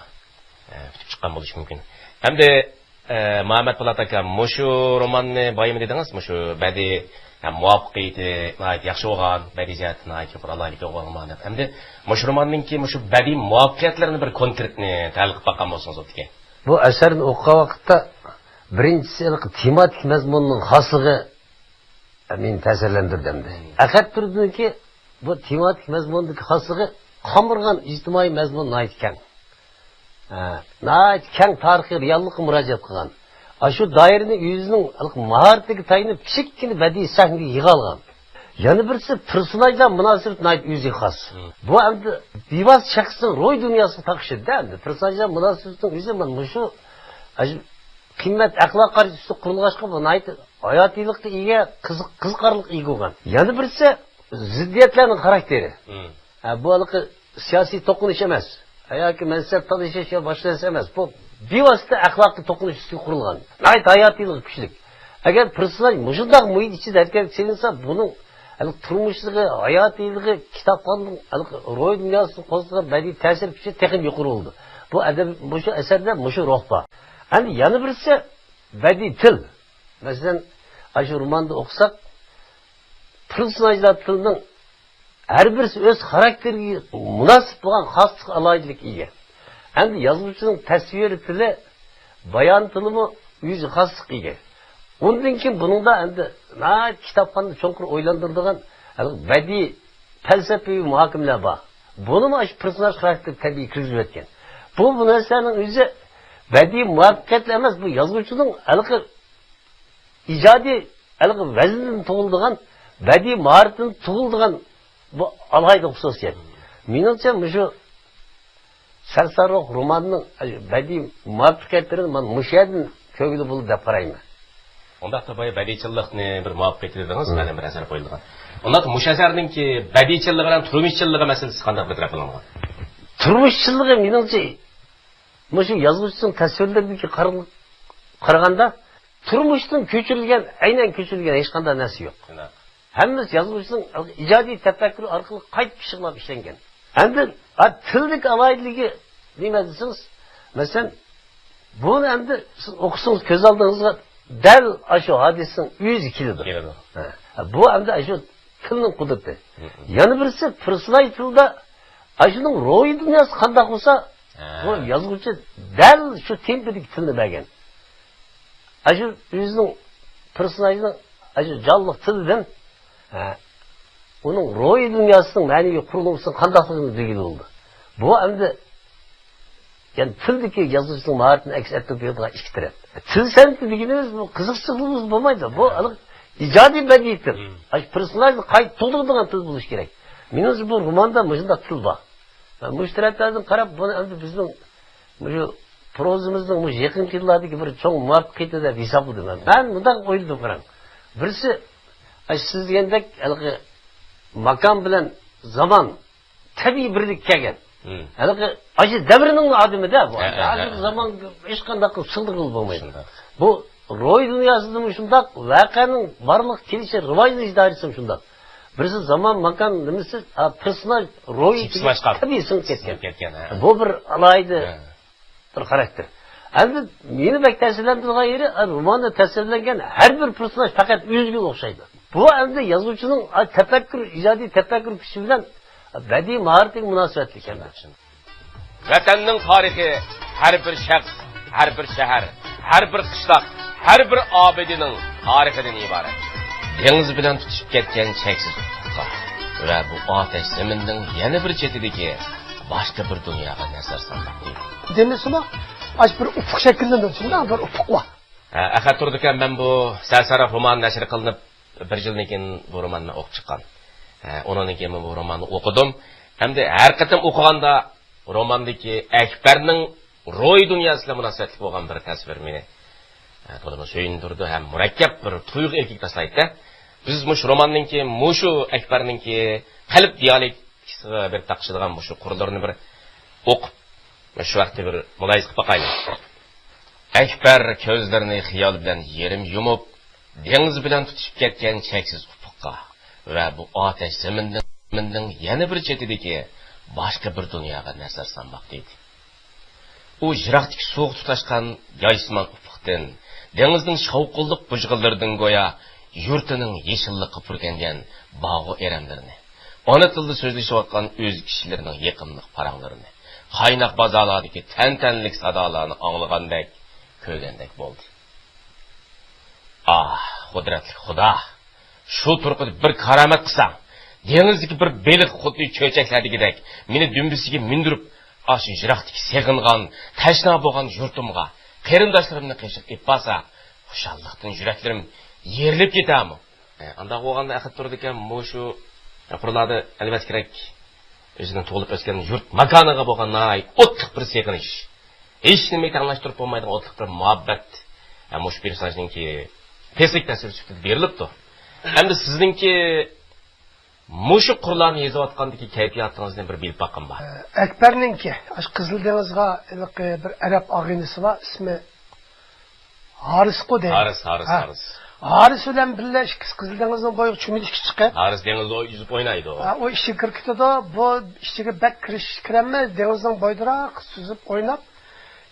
ئە، پۈتۈپ چىققان بولۇشى مۇمكىن. ئەمدى، ئە، مۇھەممەد پولات ئاكا، مۇشۇ روماننى بايىمى دېدىڭىز، مۇشۇ بەدىئىي ھەم مۇۋەپپەقىيىتى ناھايىتى ياخشى بولغان، بەدىئىي جەھەتتە ناھايىتى يۇقىرى ئالاھىدىلىككە ئىگە بولغان دەپ. ئەمدى مۇشۇ روماننىڭكى مۇشۇ بەدىئىي مۇۋەپپەقىيەتلىرىنى بىر كونكرېتنى تەتبىق قىلىپ باققان بولسىڭىز بوپتىكەن. بۇ ئەسەرنى ئوقۇغان ۋاقىتتا، بىرىنچىسى، ھېلىقى تېماتىك مەزمۇننىڭ خاسلىقى مېنى تەسىرلەندۈردى ئەمدى. ئەخەت تۇردىنىڭكى بۇ تېماتىك مەزمۇندىكى خاسلىقى، قامرىغان ئىجتىمائىي مەزمۇن ناھايىتى كەڭ. ھە، ناھايىتى كەڭ تارىخىي رېئاللىققا مۇراجىئەت قىلغان. ئاشۇ دائىرىنى ئۆزىنىڭ ماھارىتىگە تايىنىپ، كىچىككىنە بەدىئىي سەھنىگە يىغالغان. يەنە بىرسى، پېرسوناژلار مۇناسىۋىتى ناھايىتى ئۆزىگە خاس. مم. بۇ ئەمدى بىۋاسىتە شەخسنىڭ روھىي دۇنياسىغا تاقىشىدۇ-دە ئەمدى. پېرسوناژلار مۇناسىۋىتىنىڭ ئۆزى مانا مۇشۇ، ئاشۇ قىممەت ئەخلاق قارىشى ئۈستىدە قۇرۇلغاچقا، بۇ ناھايىتى ھاياتىيلىققا ئىگە، قىزىق-، قىزىقارلىققا ئىگە بولغان. يەنە بىرسى، زىددىيەتلەرنىڭ خاراكتېرى. مم. ھە، بۇ ھېلىقى سىياسىي توقۇنۇش ئەمەس. ھە، ياكى مەنسەپ تالىشىش يا باشقا نەرسە ئەمەس. بۇ بىۋاسىتە ئەخلاقىي توقۇنۇش ئۈستىگە قۇرۇلغان. ناھايىتى ھاياتىيلىقى كۈچلۈك. ئەگەر پېرسوناژ مۇشۇنداق مۇھىت ئىچىدە ھەرىكەتكە سېلىنسا، بۇنىڭ ھېلىقى تۇرمۇشلۇقى، ھاياتىيلىقى، كىتابخاننىڭ ھېلىقى روھىي دۇنياسىغا قوزغىغان بەدىئىي تەسىر كۈچى تېخىمۇ يۇقىرى بولىدۇ. بۇ ئەدەب، مۇشۇ ئەسەردە مۇشۇ روھ بار. ئەمدى يەنە بىرسى، بەدىئىي تىل. مەسىلەن، ئاشۇ روماندا ئوقۇساق، پېرسوناژلار تىلىنىڭ ھەر بىرسى ئۆز خاراكتېرىگە مۇناسىپ بولغان خاسلىق ئالاھىدىلىككە ئىگە. ئەمدى يازغۇچىنىڭ تەسۋىر تىلى، بايان تىلىمۇ ئۆزى خاسلىققا ئىگە. ئۇندىن كېيىن بۇنىڭدا ئەمدى ناھايىتى كىتابخاننى چوڭقۇر ئويلاندۇرىدىغان ھېلىقى بەدىئىي پەلسەپىۋى مۇھاكىمىلەر بار. بۇنىمۇ ئاشۇ پېرسوناژ خاراكتېرى تەبىئىي كىرگۈزۈۋەتكەن. بۇ، بۇ نەرسىلەرنىڭ ئۆزى بەدىئىي مۇۋەپپەقىيەتلا ئەمەس، بۇ يازغۇچىنىڭ ھېلىقى ئىجادىي، ھېلىقى ۋەزنىدىن تۇغۇلىدىغان، بەدىئىي ماھارىتىدىن تۇغۇلىدىغان بۇ ئالاھىدە خۇسۇسىيەت. مېنىڭچە، مۇشۇ سەرسانراۋ روماننىڭ بەدىئىي مۇۋەپپەقىيەتلىرىنى مانا مۇشۇ يەردىن كۆرگىلى بولىدۇ دەپ قارايمەن. ئۇنداقتا بايا بەدىئىيچىللىقنى بىر مۇۋەپپەقىيەت دېدىڭىز، مم. مەلۇم بىر ئەسەر قويۇلغان. ئۇنداقتا مۇشۇ ئەسەرنىڭكى بەدىئىيچىللىقى بىلەن تۇرمۇشچىللىقى مەسىلىسى قانداق بىر تەرەپ قىلىنغان؟ تۇرمۇشچىللىقى مېنىڭچە مۇشۇ يازغۇچىنىڭ تەسۋىرلىرىدىكى قار-، قارىغاندا تۇرمۇشتىن كۆچۈرۈلگەن، ئەينەن كۆچۈرۈلگەن ھېچقانداق نەرسە يوق. شۇنداق. ھەممىسى يازغۇچىنىڭ ئىجادىي تەپەككۇرى ئارقىلىق قايتا پىششىقلاپ ئىشلەنگەن. ئەمدى، ھە، تىلدىكى ئالاھىدىلىكى نېمە دېسىڭىز، مەسىلەن، بۇنى ئەمدى سىز ئوقۇسىڭىز كۆز ئالدىڭىزغا دەل ئاشۇ ھادىسىنىڭ ئۆزى كېلىدۇ. كېلىدۇ. ھە، بۇ ئەمدى ئاشۇ تىلنىڭ قۇدرىتى. مم. يەنە بىرسى، پېرسوناژ تىلدا ئاشۇنىڭ روھىي دۇنياسى قانداق بولسا، ھە. بۇ يازغۇچى دەل شۇ تېمپىدىكى تىلنى بەرگەن. ئاشۇ ئۆزىنىڭ پېرسوناژنىڭ ئاشۇ جانلىق تىلىدىن، ھە، ئۇنىڭ روھىي دۇنياسىنىڭ مەنىۋى قۇرۇلمىسىنىڭ قانداقلىقىنى بىلگىلى بولىدۇ. بۇ ئەمدى، يەنى تىلدىكى يازغۇچىنىڭ ماھارىتىنى ئەكس ئەتتۈرۈپ بېرىدىغان ئىككى تەرەپ. تىل سەنئىتى دېگىنىمىز بۇ قىزىقچىلىقىمىز بولمايدۇ. بۇ ھە. ئىجادىي بەدىئىي تىل. مم. ئاشۇ پېرسوناژنى قايتا تۇغدۇرىدىغان تىل بولۇشى كېرەك. مېنىڭچە بۇ روماندا مۇشۇنداق تىل بار. مەن مۇشۇ تەرەپلەردىن قاراپ، بۇنى ئەمدى بىزنىڭ مۇشۇ پروزىمىزنىڭ مۇشۇ يېقىنقى يىللاردىكى بىر چوڭ مۇۋەپپەقىيىتى دەپ ھېسابلىدىم مەن. مەن مۇنداق ئويلىدىم، قاراڭ. بىرسى، ئاشۇ سىز دېگەندەك ھېلىقى ماكان بىلەن زامان تەبىئىي بىرلىككە كەلگەن. مم. ھېلىقى ئاشۇ دەۋرنىڭ ئادىمى-دە بۇ. ھە، ھە، ھازىرقى ھە. زامان ھېچقانداق قىلىپ سىغدۇرغىلى بولمايدۇ. شۇنداق. بۇ روھىي دۇنياسىدىمۇ شۇنداق، ۋەقەنىڭ بارلىققا كېلىشى، راۋاجلىنىش دائىرىسىمۇ شۇنداق. بىرسى زامان، ماكان نېمىسى، ھە، پېرسوناژ روھىي تېببىي سىڭىپ كەتكەن. سىڭىپ كەتكەن، ھە. بۇ بىر ئالاھىدە ھە. بىر خاراكتېر. ئەمدى مېنى بەك تەسىرلەندۈرگەن يېرى، ھە، روماندا تەسۋىرلەنگەن ھەر بىر پېرسوناژ پەقەت ئۆزىگە ئوخشايدۇ. بۇ ئەمدى يازغۇچىنىڭ، ھە، تەپەككۇر، ئىجادىي تەپەككۇر كۈچى بىلەن بەدىئىي ماھارىتىگە مۇناسىۋەتلىك ئەمدى. ۋەتەننىڭ تارىخى ھەر بىر شەخس، ھەر بىر شەھەر، ھەر بىر قىشلاق، ھەر بىر ئابىدىنىڭ تارىخىدىن ئىبارەت. دېڭىز بىلەن تۇتىشىپ كەتكەن چەكسىز ئۇپۇققا ۋە بۇ ئاتەش زېمىننىڭ يەنە بىر چېتىدىكى باشقا بىر دۇنياغا نەزەر سالماق دېدى. دېمىسىمۇ، ئاش بىر ئۇپۇق شەكىللىنىدۇ، شۇنداق بىر ئۇپۇق بار. ھە، ئەخەت تۇردى ئاكا، مەن بۇ سەرسانراۋ رومانى نەشر قىلىنىپ، بىر يىلدىن كېيىن بۇ روماننى ئوقۇپ چىققان. ھە، ئۇنىڭدىن كېيىن بۇ روماننى ئوقۇدۇم. ئەمدى ھەر قېتىم ئوقۇغاندا روماندىكى ئەكبەرنىڭ روھىي دۇنياسى بىلەن مۇناسىۋەتلىك بولغان بىر تەسۋىر مېنى، ھە، تولىمۇ سۆيۈندۈرىدۇ ھەم مۇرەككەپ بىر تۇيغۇ ئىلكىگە تاشلايدۇ. بىز مۇشۇ روماندىن كېيىن مۇشۇ ئەكبەرنىڭكى قەلب دىيالېكتىكىسىغا بىر تاقىشىدىغان مۇشۇ قۇرلىرىنى بىر ئوقۇپ، شۇ ۋاقىتتا بىر مۇلاھىزە قىلىپ باقايلى. ئەكبەر كۆزلىرىنى خىيال بىلەن يېرىم يۇمۇپ، دېڭىز بىلەن تۇتىشىپ كەتكەن چەكسىز ئۇپۇققا ۋە بۇ ئاتەش زېمىننىڭ يەنە بىر چېتىدىكى باشقا بىر دۇنياغا نەزەر سالماقتا ئىدى. ئۇ يىراقتىكى سۇغا تۇتاشقان يايسىمان ئۇپۇقتىن، دېڭىزنىڭ شاۋقۇنلۇق بۇژغىنلىرىدىن گويا يۇرتىنىڭ يېشىللىققا پۈركەنگەن باغۇ ئېرەنلىرىنى، ئانا تىلدا سۆزلىشىۋاتقان ئۆز كىشىلىرىنىڭ يېقىملىق پاراڭلىرىنى، قايناق بازارلاردىكى تەنتەنىلىك سادالارنى ئاڭلىغاندەك، كۆرگەندەك بولدى. ئاھ، قۇدرەتلىك خۇدا! شۇ تۇرقىدا بىر كارامەت قىلساڭ، دېڭىزدىكى بىر بېلىق خۇددى چۆچەكلەردىكىدەك مېنى دۈمبىسىگە مىندۈرۈپ، ئاشۇ يىراقتىكى سېغىنغان، تەشنا بولغان يۇرتۇمغا، قېرىنداشلىرىمنى قېشىغا ئېلىپ بارسا، خۇشاللىقتىن يۈرەكلىرىم يېرىلىپ كېتەرمۇ؟ ئە، ئانداق بولغاندا ئەخەت تۇردى ئاكا، مۇشۇ قۇرلاردا ئەلۋەتتە كېرەك، ئۆزىنىڭ تۇغۇلۇپ ئۆسكەن يۇرت ماكانىغا بولغان ناھايىتى ئوتلۇق بىر سېغىنىش. ھېچ نېمىگە تەڭلەشتۈرۈپ بولمايدىغان ئوتلۇق بىر مۇھەببەت. ھە، مۇشۇ پېرسوناژنىڭكى پېسىك تەسۋىر سۈپىتىدە بېرىلىپتۇ. ئەمدى سىزنىڭكى مۇشۇ قۇرلارنى يېزىۋاتقاندىكى كەيپىياتىڭىزنى بىر بىلىپ باققىن بار. ئەكبەرنىڭكى، ئاشۇ قىزىل دېڭىزغا ھېلىقى بىر ئەرەب ئاغىنىسى بار، ئىسمى ھارىسقۇ دەيدۇ. ھارىس، ھارىس، ھە. ھارىس. ھارىس بىلەن بىللە ئىككىسى قىزىل دېڭىزنىڭ بويىغا چۆمۈلۈشكە چىقىپ. ھارىس دېڭىزدا ئۇ يۈزۈپ ئوينايدۇ. ھە، ئۇ ئىچىگە كىرىپ كېتىدۇ. بۇ ئىچىگە بەك كىرىش كىرەلمەي، دېڭىزنىڭ بويىدىراق سۈزۈپ ئويناپ.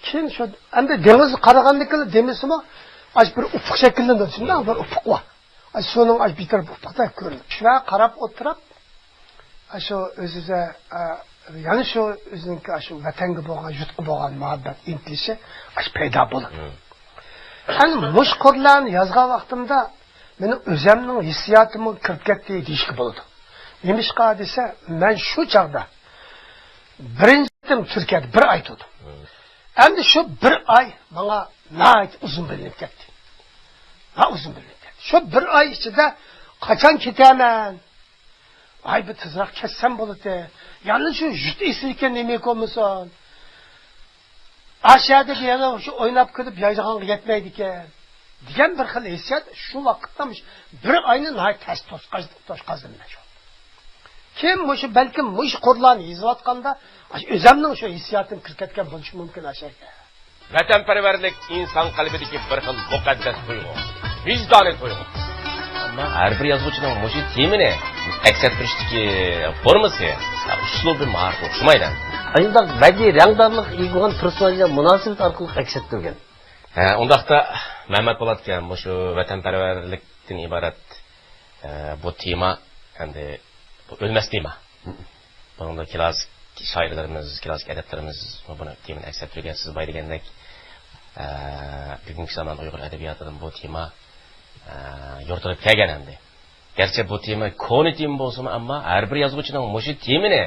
كېيىن شۇ، ئەمدى دېڭىزغا قارىغاندىكىلا دېمىسىمۇ، ئاشۇ بىر ئۇپۇق شەكىللىنىدۇ، شۇنداق بىر ئۇپۇق بار. ئاشۇ سۇنىڭ ئاشۇ بىر تەرىپى ئۇپۇقتەك كۆرۈنىدۇ. شۇ قاراپ ئولتۇرۇپ، ئاشۇ ئۆزىگە، ئە، يەنە شۇ ئۆزىنىڭكى ئاشۇ ۋەتەنگە بولغان، يۇرتقا بولغان مۇھەببەت ئىنتىلىشى ئاشۇ پەيدا بولىدۇ. مم. ئەنە مۇشۇ قۇرلارنى يازغان ۋاقتىمدا مېنىڭ ئۆزەمنىڭ ھېسسىياتىممۇ كىرىپ كەتتى دېيىشكە بولىدۇ. نېمىشقا دېسە، مەن شۇ چاغدا بىرىنچى قېتىم تۈركىيەدە بىر ئاي تۇردۇم. مم. ئەمدى شۇ بىر ئاي ماڭا ناھايىتى ئۇزۇن بىلىنىپ كەتتى. ھە، ئۇزۇن بىلىنىپ كەتتى. شۇ بىر ئاي ئىچىدە قاچان كېتەمەن؟ ۋاي، بىر تېزراق كەتسەم بولاتتى. يەنە شۇ يۇرت ئېسىلكەن نېمە بولمىسۇن؟ ئاشۇ يەردە بىر يەردە شۇ ئويناپ كېلىپ يايىدىغانغا يەتمەيدىكەن دېگەن بىر خىل ھېسسىيات شۇ ۋاقىتتا مۇشۇ بىر ئاينى ناھايىتى تەس توشقاز-، توشقازدىم مەن شۇ. كېيىن مۇشۇ، بەلكىم مۇشۇ قۇرلارنى يېزىۋاتقاندا، ئاشۇ ئۆزەمنىڭ شۇ ھېسسىياتىم كىرىپ كەتكەن بولۇشى مۇمكىن ئاشۇ يەرگە. ۋەتەنپەرۋەرلىك ئىنسان قەلبىدىكى بىر خىل مۇقەددەس تۇيغۇ، ۋىجدانىي تۇيغۇ. ئەمما ھەر بىر يازغۇچىنىڭ مۇشۇ تېمىنى ئەكس ئەتتۈرۈشتىكى فورمىسى، ئۇسلۇبى ماڭا ئوخشىمايدۇ. ئاشۇنداق بەدىئىي رەڭدارلىققا ئىگە بولغان پېرسوناژلار مۇناسىۋىتى ئارقىلىق ئەكس ئەتتۈرگەن. ھە، ئۇنداقتا مەمەت بولاتكەن، مۇشۇ ۋەتەنپەرۋەرلىكتىن ئىبارەت، ئە، بۇ تېما، ئەمدى بۇ ئۆلمەس تېما. بۇنىڭدا كلاسسىك شائىرلىرىمىز، كلاسسىك ئەدىبلىرىمىز بۇنى تېمىنى ئەكس ئەتتۈرگەن. سىز بايا دېگەندەك، ئە، بۈگۈنكى زامان ئۇيغۇر ئەدەبىياتىدىن بۇ تېما، ئە، يورۇتۇلۇپ كەلگەن ئەمدى. گەرچە بۇ تېما كونا تېما بولسىمۇ، ئەمما ھەر بىر يازغۇچىنىڭ مۇشۇ تېمىنى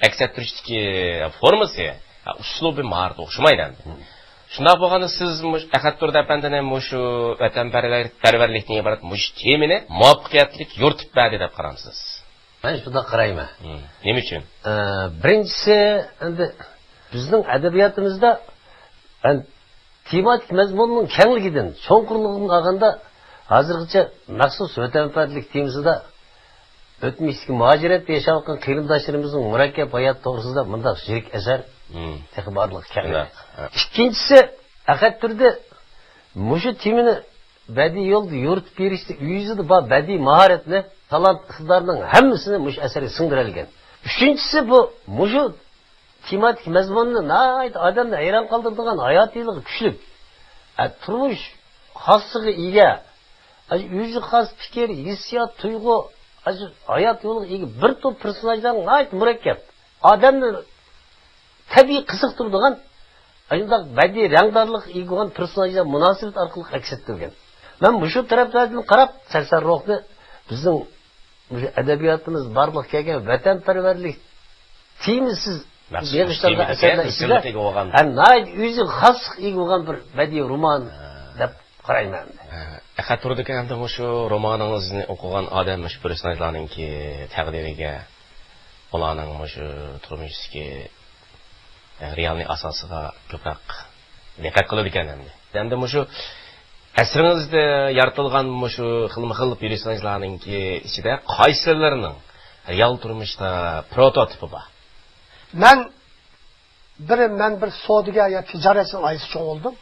ئەكس ئەتتۈرۈشتىكى فورمىسى، ئە، ئۇسلۇبى ماڭا ئوخشىمايدۇ ئەمدى. شۇنداق بولغاندا سىز مۇش-، ئەخەت تۇردى ئەپەندىنى مۇشۇ ۋەتەنپەرۋەرلىكتىن ئىبارەت مۇشۇ تېمىنى مۇۋەپپەقىيەتلىك يورۇتۇپ بەردى دەپ قارامسىز؟ مەن شۇنداق قارايمەن. مم. نېمە ئۈچۈن؟ ئە، بىرىنچىسى، ئەمدى بىزنىڭ ئەدەبىياتىمىزدا، ئەن-، تېماتىك مەزمۇننىڭ كەڭلىكىدىن، چوڭقۇرلۇقىدىن ئالغاندا، ھازىرغىچە مەخسۇس ۋەتەنپەرۋەرلىك تېمىسىدا ئۆتمۈشتىكى مۇھاجىرەتتە ياشاۋاتقان قېرىنداشلىرىمىزنىڭ مۇرەككەپ ھاياتى توغرىسىدا مۇنداق يىرىك ئەسەر مم. تېخى بارلىققا كەلمىدى. شۇنداق. ھە. ئىككىنچىسى، ئەخەت تۇردى مۇشۇ تېمىنى بەدىئىي يولدا يورۇتۇپ بېرىشتە ئۆزىدە بار بەدىئىي ماھارەتنى، تالانت ئىقتىدارنىڭ ھەممىسىنى مۇشۇ ئەسەرگە سىڭدۈرەلىگەن. ئۈچىنچىسى، بۇ مۇشۇ تېماتىك مەزمۇننى ناھايىتى ئادەمنى ھەيران قالدۇرىدىغان ھاياتىيلىقى كۈچلۈك، ئە، تۇرمۇش خاسلىقىغا ئىگە، ئاشۇ ئۆزىگە خاس پىكىر، ھېسسىيات، تۇيغۇ، ئاشۇ ھايات يولىغا ئىگە بىر توپ پېرسوناژلار ناھايىتى مۇرەككەپ. ئادەمنى تەبىئىي قىزىقتۇرىدىغان ئاشۇنداق بەدىئىي رەڭدارلىققا ئىگە بولغان پېرسوناژلار مۇناسىۋىتى ئارقىلىق ئەكس ئەتتۈرگەن. مەن مۇشۇ تەرەپلەردىن قاراپ، سەرسان روھنى بىزنىڭ مۇشۇ ئەدەبىياتىمىز بارلىققا كەلگەن ۋەتەنپەرۋەرلىك تېمىسىز مەخسۇس يېغىشلاردا تېما ئەسەرلەر دېسەك، ئىچىدە ئىزچىللىققا ئىگە بولغان. ھەم ناھايىتى ئۆزىگە خاسلىققا ئىگە بولغان بىر بەدىئىي رومان ھە. دەپ قارايمەن. ھە. ئەخەت تۇردىكى ئەمدى مۇشۇ رومانىڭىزنى ئوقۇغان ئادەم مۇشۇ پېرسوناژلارنىڭكى تەقدىرىگە، ئۇلارنىڭ مۇشۇ تۇرمۇشتىكى، ھە، رېئالنىي ئاساسىغا كۆپرەك دىققەت قىلىدىكەن ئەمدى. ئەمدى مۇشۇ ئەسىرىڭىزدە يارىتىلغان مۇشۇ خىلمۇ خىل پېرسوناژلارنىڭكى ئىچىدە قايسىلىرىنىڭ رېئال تۇرمۇشتا پروتوتىپى بار؟ مەن بىر، مەن بىر سودىگەر يا تىجارەتچىنىڭ ئائىلىسىدە چوڭ بولدۇم.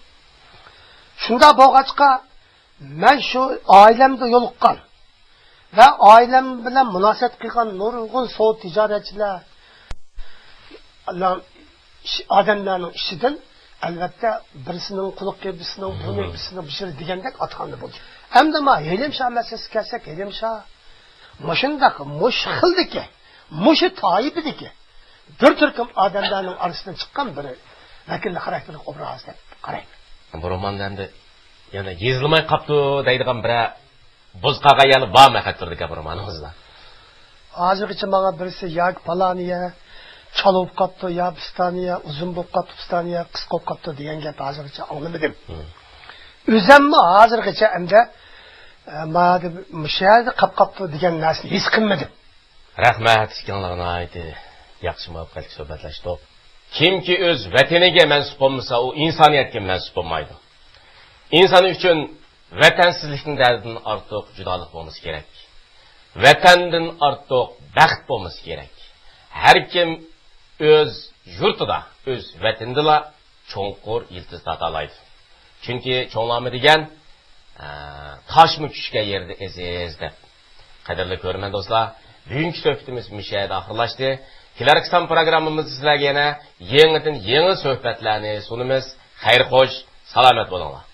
شۇنداق بولغاچقا، مەن شۇ ئائىلەمدە يولۇققان ۋە ئائىلەم بىلەن مۇناسىۋەت قىلغان نۇرغۇن سودا تىجارەتچىلەر، ئادەملەرنىڭ ئىچىدىن، ئەلۋەتتە، بىرسىنىڭ قۇلىقى، بىرسىنىڭ بۇرنى، بىرسىنىڭ بېشى دېگەندەك ئاتىخانىدا بولدۇم. ئەمدى ما ھېلىم شاھ مەسىلىسىگە كەلسەك، ھېلىم شاھ مۇشۇنداق، مۇشۇ خىلدىكى، مۇشۇ تائىپىدىكى بىر تۈركۈم ئادەملەرنىڭ ئارىسىدىن چىققان بىر ۋەكىللىك خاراكتېرلىك ئوبراز دەپ قارايمەن. بۇ روماندا ئەمدى يەنە يېزىلماي قاپتۇ دەيدىغان بىرەر بۇز قالغان يەرلەر بارمۇ ئەخەت تۇردىكى بۇ رومانىڭىزدا؟ ھازىرغىچە ماڭا بىرسى ياكى پالانىيە چالا بولۇپ قاپتۇ، يا پىستانىيە ئۇزۇن بولۇپ قاپتۇ، پىستانىيە قىسقا بولۇپ قاپتۇ دېگەن گەپ ھازىرغىچە ئاڭلىمىدىم. مم. ئۆزەممۇ ھازىرغىچە ئەمدى، ئە، مانا مۇشۇ يەردە قاپ قاپتۇ دېگەن نەرسىنى ھېس قىلمىدىم. رەھمەت، ئىككىڭلارغا ناھايىتى ياخشى، مۇۋەپپەقىيەتلىك سۆھبەتلەشتۇق. كىمكى ئۆز ۋەتىنىگە مەنسۇپ بولمىسا، ئۇ ئىنسانىيەتكە مەنسۇپ بولمايدۇ. ئىنسان ئۈچۈن ۋەتەنسىزلىكنىڭ دەردىدىن ئارتۇق جۇدالىق بولمىسا كېرەك. ۋەتەندىن ئارتۇق بەخت بولمىسا كېرەك. ھەر كىم ئۆز يۇرتىدا، ئۆز ۋەتىنىدىلا چوڭقۇر يىلتىز تارتالايدۇ. چۈنكى چوڭلارمۇ دېگەن، ئە، «تاشمۇ چۈشكەن يېرىدە ئېزىز» دەپ. قەدىرلىك كۆرۈرمەن دوستلار، بۈگۈنكى سۆھبىتىمىز مۇشۇ يەردە ئاخىرلاشتى. كېلەركى سان پروگراممىمىزدا سىلەرگە يەنە يېڭىدىن يېڭى سۆھبەتلەرنى سۇنىمىز. خەير خوش، سالامەت بولۇڭلار.